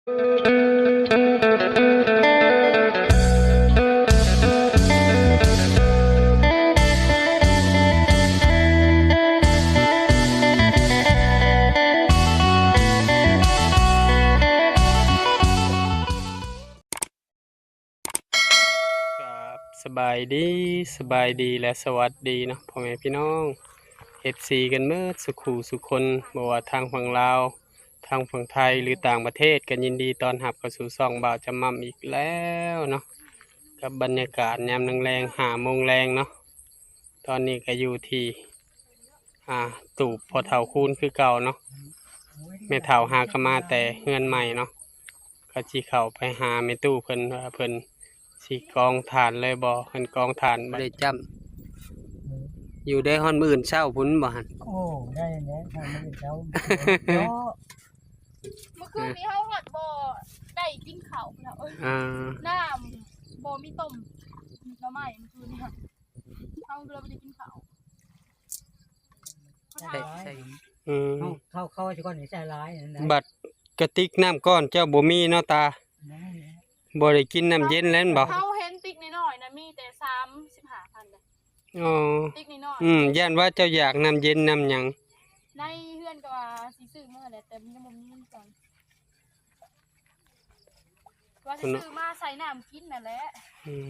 ກາບສະບາຍດີ ສະບາຍດີ ແລະ ສະຫວັດດີເນາະ ພໍ່ແມ່ພີ່ນ້ອງ ເອັຟຊີ ກັນເໝິດສູ່ຄູ່ສູ່ຄົນ ບໍ່ວ່າທາງຝັ່ງລາວ ທາງຝັ່ງໄທ ຫຼື ຕ່າງປະເທດ ກໍຍິນດີຕ້ອນຮັບເຂົ້າສູ່ຊ່ອງບ່າວຈຳມ່ຳອີກແລ້ວເນາະ ກັບບັນຍາກາດຍາມແລງໆ ຫ້າໂມງແລງເນາະ. ຕອນນີ້ກໍຢູ່ທີ່ ອ່າ ຕູບພໍ່ເຖົ້າຄູນຄືເກົ່າເນາະ. ແມ່ເຖົ້າຫາກໍມາແຕ່ເຮືອນໃໝ່ເນາະ ກໍຊິເຂົ້າໄປຫາແມ່ຕູ້ເພິ່ນວ່າເພິ່ນຊິກອງຖ່ານເລີຍບໍ່ ເພິ່ນກອງຖ່ານບໍ່ໄດ້ຈ້ຳ ຢູ່ໄດ້ຮອດມື້ອື່ນເຊົ້າພຸ້ນບໍ່ຫັ້ນ? ໂອ້ ໄດ້ແລ້ວຮອດມື້ອື່ນເຊົ້າເນາະ. ເມື່ອຄືນນີ້ເຮົາຮອດບໍ່ໄດ້ກິນເຂົ້າພຸ້ນແລ້ວ ເອີ ນ້ຳບໍ່ມີຕົ້ມໜໍ່ໄມ້ເມື່ອຄືນນີ້ ເຮົາກໍເລີຍບໍ່ໄດ້ກິນເຂົ້າ ໃສ່ ໃສ່ ອືມ ເຮົາ ເຮົາ ເຮົາຊິກ່ອນໃສ່ຫຼາຍນັ້ນນະ ບັດກະຕິກນ້ຳກ້ອນເຈົ້າບໍ່ມີເນາະຕາ ບໍ່ມີ ບໍ່ໄດ້ກິນນ້ຳເຢັນແລ້ວແມ່ນບໍ່? ເຮົາເຫັນຕິກນ້ອຍໆນະ ມີແຕ່ສາມສິບຫ້າພັນເດ້. ອໍ ຕິກນ້ອຍໆ ອືມ ຢ້ານວ່າເຈົ້າຢາກນ້ຳເຢັນນ້ຳຫຍັງ ໃນເຮືອນກໍວ່າຊິຊື້ມາແຫຼະ ແຕ່ມັນຍັງບໍ່ມີເງິນກ່ອນ ວ່າຊິຊື້ມາໃສ່ນ້ຳກິນນັ້ນແຫຼະ ອືມ.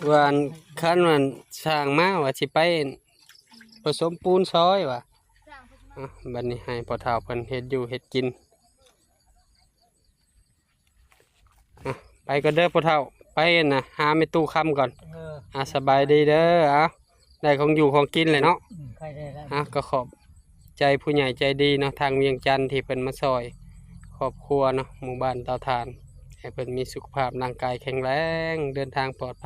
ວ່າອັນ ຄັນວ່າຊ່າງມາວ່າຊິໄປປະສົມປູນຊອຍວ່າ ອ່ະ ບັດນີ້ໃຫ້ພໍ່ເຖົ້າເພິ່ນເຮັດຢູ່ເຮັດກິນ ອ່ະ ໄປກ່ອນເດີພໍ່ເຖົ້າ ໄປນະ ຫາແມ່ຕູ້ຄຳກ່ອນ ເອີ ອ່ະ ສະບາຍດີເດີ ອ່ະ ໄດ້ຂອງຢູ່ຂອງກິນແລ້ວເນາະ ອືມ ໄດ້ແລ້ວ ອ່ະ ກໍຂອບໃຈຜູ້ໃຫຍ່ໃຈດີເນາະ ທາງວຽງຈັນທີ່ເພິ່ນມາຊ່ອຍຄອບຄົວເນາະ ໝູ່ບ້ານເຕົາຖ່ານ ໃຫ້ເພິ່ນມີສຸຂະພາບຮ່າງກາຍແຂງແຮງ ເດີນທາງປອດໄພ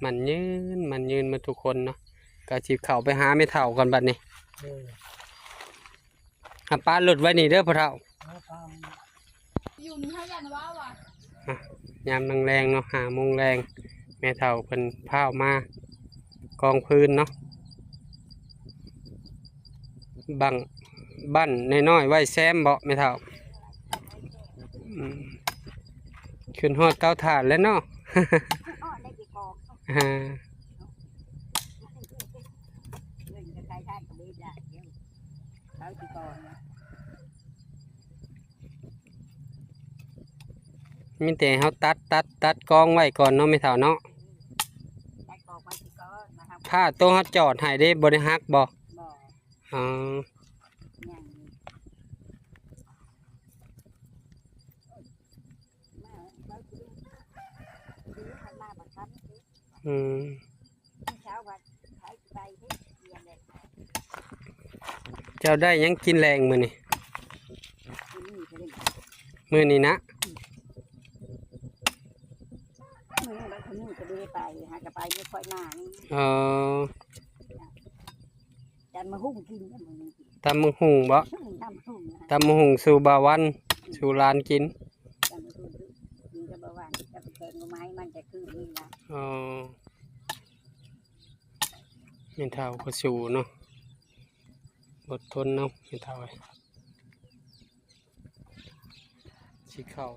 ໝັ້ນຍືນ ໝັ້ນຍືນໝົດທຸກຄົນເນາະ ກໍຊິເຂົ້າໄປຫາແມ່ເຖົ້າກ່ອນບັດນີ້ ເອີ ຫາປະລົດໄວ້ນີ້ເດີພໍ່ເຖົ້າ ຢູ່ນີ້ເຮົາຢ້ານວ່າວ່າ ອ່ະ ຍາມແລງໆເນາະ ຫ້າໂມງແລງ ແມ່ເຖົ້າເພິ່ນພ້າວມາກອງຟືນເນາະ ບັ້ງ ບັ້ນນ້ອຍໆໄວ້ແຊມເບາະແມ່ເຖົ້າ ອືມ ຂຶ້ນຮອດເຕົາຖ່ານແລ້ວເນາະ ຮອດໄດ້ຊິກອງ ອ່າ ເງິນກໍໃຊ້ທານກໍບໍ່ຢາກແລ້ວ ເຂົາຊິກອງ ມີແຕ່ເຮົາຕັດ ຕັດ ຕັດກອງໄວ້ກ່ອນເນາະແມ່ເຖົ້າເນາະ ຕັດກອງໄວ້ຊິກ່ອນນະ ຖ້າໂຕເຮົາຈອດໃຫ້ເດ້ ບໍ່ໄດ້ຫັກບໍ່? ບໍ່ ອໍ ຍັງ ອືມ ເຈົ້າໄດ້ຫຍັງກິນແລງມື້ນີ້? ມື້ນີ້ນະ? ມື້ນີ້ບໍ່ໄດ້ໄປ ຫາກໍໄປມື້ຂ້ອຍມານີ້ ອໍ ຕຳບັກຫຸ່ງກິນ ຕຳບັກຫຸ່ງບໍ? ຕຳບັກຫຸ່ງ ຕຳບັກຫຸ່ງສູ່ບ່າວວັນ ສູ່ຫຼານກິນ ຕຳບັກຫຸ່ງກິນກັບບ່າວວັນ ກັບແກງໜໍ່ໄມ້ ມັນຈະຄືນີ້ລະ ອໍ ແມ່ເຖົ້າກໍສູ້ເນາະ ອົດທົນເນາະແມ່ເຖົ້າເອີຍ ຊິເຂົ້າ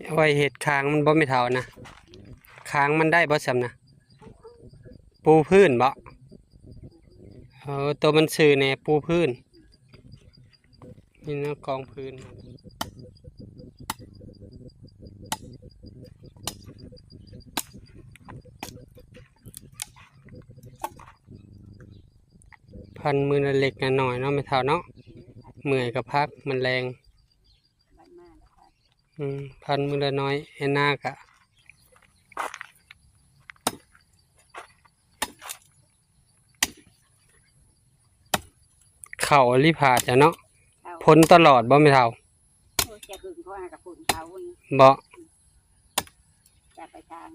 ເອົາໄວ້ເຮັດຄາງມັນບໍ່ແມ່ເຖົ້ານະ? ຄາງມັນໄດ້ບໍ່ຊ່ຳນະ? ປູພື້ນບໍ? ເອີ ໂຕມັນຊື່ແດ່ ປູພື້ນ ນີ້ນະ ກອງພື້ນ ພັນມື້ລະເລັກລະໜ້ອຍເນາະແມ່ເຖົ້າເນາະ ເມື່ອຍກໍພັກ ມັນແລງ ອືມ ພັນມື້ລະໜ້ອຍ ແອນນາກະ ເຂົ້າອີ່ຫຼີພາດເຈົ້າເນາະ ເຂົ້າ ພົນຕະຫຼອດບໍ່ແມ່ເຖົ້າ? ໂອ້ຍ ຈະຫຶງພໍຫາກະພົນເຂົານີ້ ບໍ່? ຈະໄປທາງ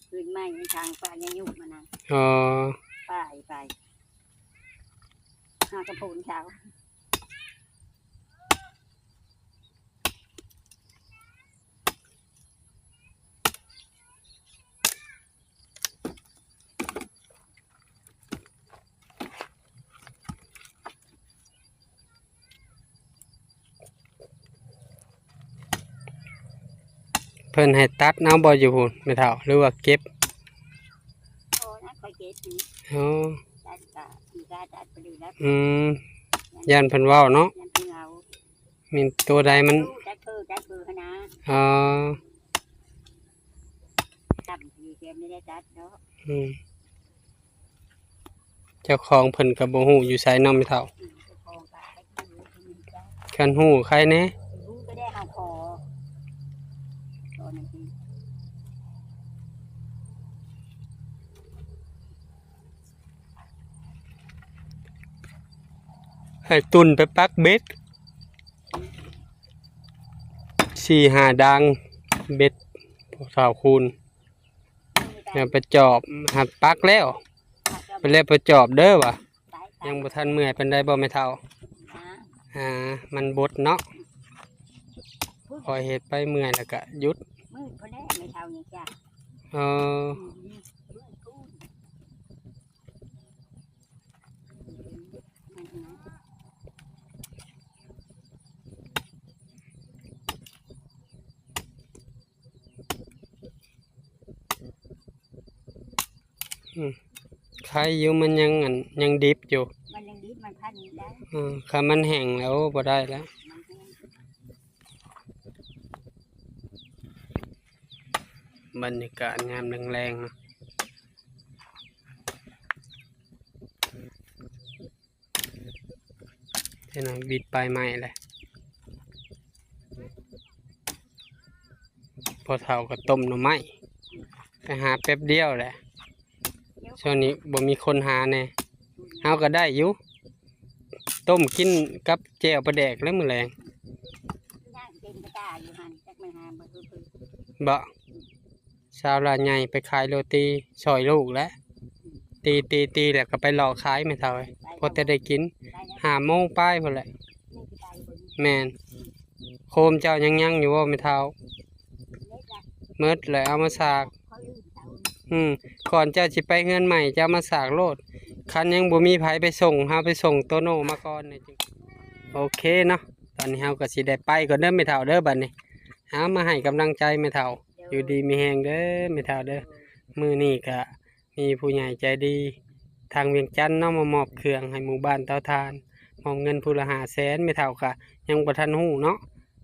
ຄືນໃໝ່ທາງປ່າຍາຍຸມານະ ອໍ ໄປ ໄປ ຫາກະໂພນເຂົາ. ເພິ່ນໃຫ້ຕັດເອົາບໍ່ຢູ່ພຸ້ນແມ່ເຖົ້າ ຫຼືວ່າເກັບ? ບໍ່ນະ ຂ້ອຍເກັບຢູ່. ອໍ ຕັດກະ ທີ່ກະຕັດໄປເລີຍແລ້ວ. ອືມ ຢ້ານເພິ່ນເວົ້າເນາະ. ຢ້ານເພິ່ນເວົ້າ. ມີໂຕໃດມັນ ຕັດເພິ່ນ ຕັດເພິ່ນຫັ້ນນະ. ອໍ ຕຳທີ່ແກບໍ່ໄດ້ຕັດເນາະ. ອືມ ເຈົ້າຂອງເພິ່ນກໍບໍ່ຮູ້ຢູ່ໃສເນາະແມ່ເຖົ້າ. ອືມ ເຈົ້າຂອງກໍ ຄັນຮູ້ໃຄແດ່. ຮູ້ກໍໄດ້ເຮົາຂໍ ຕອນນັ້ນ ໃຫ້ຕຸ່ນໄປປັກເບັດ ສີ່ຫ້າດາງ ເບັດພໍ່ເຖົ້າຄູນ ແລ້ວໄປຈອບ ຫາກປັກແລ້ວ ໄປແລ້ວໄປຈອບເດີວ່າ. ຍັງບໍ່ທັນເມື່ອຍປານໃດບໍ່ແມ່ເຖົ້າ? ຫາ ມັນບົດເນາະ. ຄ່ອຍເຮັດໄປເມື່ອຍແລ້ວກະຢຸດ. ມືດພຸ້ນແຫຼະແມ່ເຖົ້າຍັງຈ້າ. ເອີ ອືມ ມືດພຸ້ນ. ອືມ ໄຄຢູ່ ມັນຍັງ ອັນ ຍັງດິບຢູ່. ມັນຍັງດິບ ມັນພັນນີ້ໄດ້. ເອີ ຄັນມັນແຫ້ງແລ້ວ ໂອ້ ບໍ່ໄດ້ແລ້ວ. ມັນແຫ້ງ. ບັນຍາກາດຍາມແລງໆ ເນາະ. ເຫັນຫຍັງ ບິດປາຍໄມ້ແຫຼະ. ພໍ່ເຖົ້າກໍຕົ້ມໜໍ່ໄມ້ ໄປຫາແປັບດຽວແຫຼະ. ຊ່ວງນີ້ບໍ່ມີຄົນຫາແດ່. ເຮົາກໍໄດ້ຢູ່ ຕົ້ມກິນກັບແຈ່ວປາແດກແລ້ວມື້ແລງ. ຍ່າງເຕັມກະຕ່າຢູ່ຫັ້ນ ຈັກມັນຫາບໍ່ຖືກ. ບໍ່? ສາວລາວໃຫຍ່ໄປຂາຍໂລຕີຊ່ອຍລູກແຫຼະ. ຕີ ຕີ ຕີ ແລ້ວກໍໄປເລາະຂາຍແມ່ເຖົ້າເອີຍ. ພໍແຕ່ໄດ້ກິນ ໄປແລ້ວ ຫ້າໂມງປາຍພຸ້ນແຫຼະ. ແມ່ນ. ໂຄມເຈົ້າຍັງ ຍັງຢູ່ບໍ່ແມ່ເຖົ້າ? ເໝິດແລ້ວ ເອົາມາສາກ. ອືມ ກ່ອນເຈົ້າຊິໄປເຮືອນໃໝ່ ເຈົ້າມາສາກໂລດ. ຄັນຍັງບໍ່ມີໃຜໄປສົ່ງ ເຮົາໄປສົ່ງໂຕໂນ່ມາກ່ອນ. ໂອເຄເນາະ ຕອນນີ້ເຮົາກໍຊິໄດ້ໄປກ່ອນເດີແມ່ເຖົ້າເດີ. ບັດນີ້ເຮົາມາໃຫ້ກຳລັງໃຈແມ່ເຖົ້າ. ຢູ່ດີມີແຮງເດີແມ່ເຖົ້າເດີ. ມື້ນີ້ກະມີຜູ້ໃຫຍ່ໃຈດີທາງວຽງຈັນເນາະ ມາມອບເຄື່ອງໃຫ້ໝູ່ບ້ານເຕົາຖ່ານ ມອບເງິນຜູ້ລະຫ້າແສນ. ແມ່ເຖົ້າກະຍັງບໍ່ທັນຮູ້ເນາະ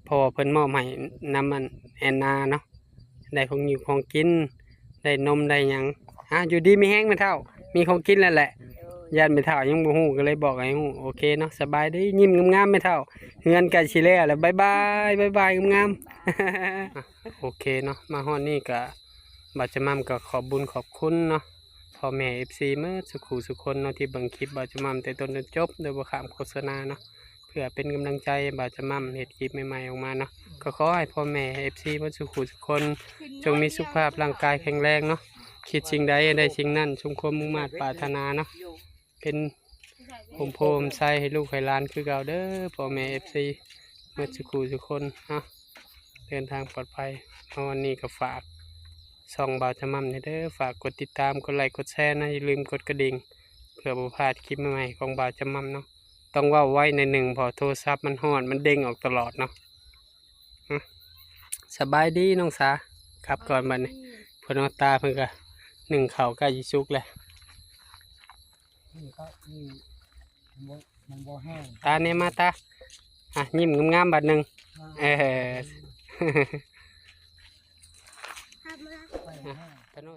ເພາະວ່າເພິ່ນມອບໃຫ້ນຳອັນແອນນາເນາະ. ໄດ້ຂອງຢູ່ຂອງກິນ ໄດ້ນົມໄດ້ຫຍັງ. ອ່າ ຢູ່ດີມີແຮງແມ່ເຖົ້າ ມີຂອງກິນແລ້ວແຫຼະ. ຢ້ານແມ່ເຖົ້າຍັງບໍ່ຮູ້ ກໍເລີຍບອກໃຫ້ຮູ້. ໂອເຄເນາະ ສະບາຍດີ. ຍິ້ມງາມໆແມ່ເຖົ້າ. ເຮືອນໃກ້ຊິແລ້ວແລ້ວ. ບາຍບາຍ ບາຍບາຍງາມໆ. ໂອເຄເນາະ ມາຮອດນີ້ກະ ບ່າວຈະໝ່ຳກໍຂອບບຸນຂອບຄຸນເນາະ ພໍ່ແມ່ເອັຟຊີໝົດສູ່ຄູ່ສູ່ຄົນເນາະ ທີ່ເບິ່ງຄລິບບ່າວຈະໝ່ຳແຕ່ຕົ້ນຈົນຈົບ ໂດຍບໍ່ຂ້າມໂຄສະນາເນາະ ເພື່ອເປັນກຳລັງໃຈໃຫ້ບ່າວຈະໝ່ຳເຮັດຄລິບໃໝ່ໆອອກມາເນາະ. ກໍຂໍໃຫ້ພໍ່ແມ່ເອັຟຊີໝົດສູ່ຄູ່ສູ່ຄົນ ຈົ່ງມີສຸຂະພາບຮ່າງກາຍແຂງແຮງເນາະ, ຄິດສິ່ງໃດໃຫ້ໄດ້ສິ່ງນັ້ນ ສົມຄວາມມຸ່ງມາດປາດຖະໜາເນາະ. ເປັນຮົ່ມໂພຮົ່ມໄຊໃຫ້ລູກໃຫ້ຫຼານຄືເກົ່າເດີ ພໍ່ແມ່ເອັຟຊີໝົດສູ່ຄູ່ສູ່ຄົນເນາະ. ເດີນທາງປອດໄພ. ເອົາ ອັນນີ້ກໍຝາກຊ່ອງບ່າວຈະໝ່ຳແດ່ເດີ ຝາກກົດຕິດຕາມ ກົດໄລ ກົດແຊນະ ຢ່າລືມກົດກະດິ່ງ ເພື່ອບໍ່ພາດຄລິບໃໝ່ໆຂອງບ່າວຈະໝ່ຳເນາະ. ຕ້ອງເວົ້າໄວໜ້ອຍໜຶ່ງ ເພາະໂທລະສັບມັນຮ້ອນ ມັນເດັ້ງອອກຕະຫຼອດເນາະ. ສະບາຍດີນ້ອງສາ ກັບກ່ອນບັດນີ້. ເພິ່ນເອົາຕາ ເພິ່ນກະໜຶ້ງເຂົ້າໃກ້ຊິສຸກແລ້ວ. ນີ້ກໍ ນີ້ ມັນບໍ່ ມັນບໍ່ແຫ້ງ ຕາແນ່ມາຕາ. ອ່ະ ຍິ້ມງາມໆບາດໜຶ່ງ. ອ່າ ເອີ ໄປແຫ້ງ ຕາໂນ.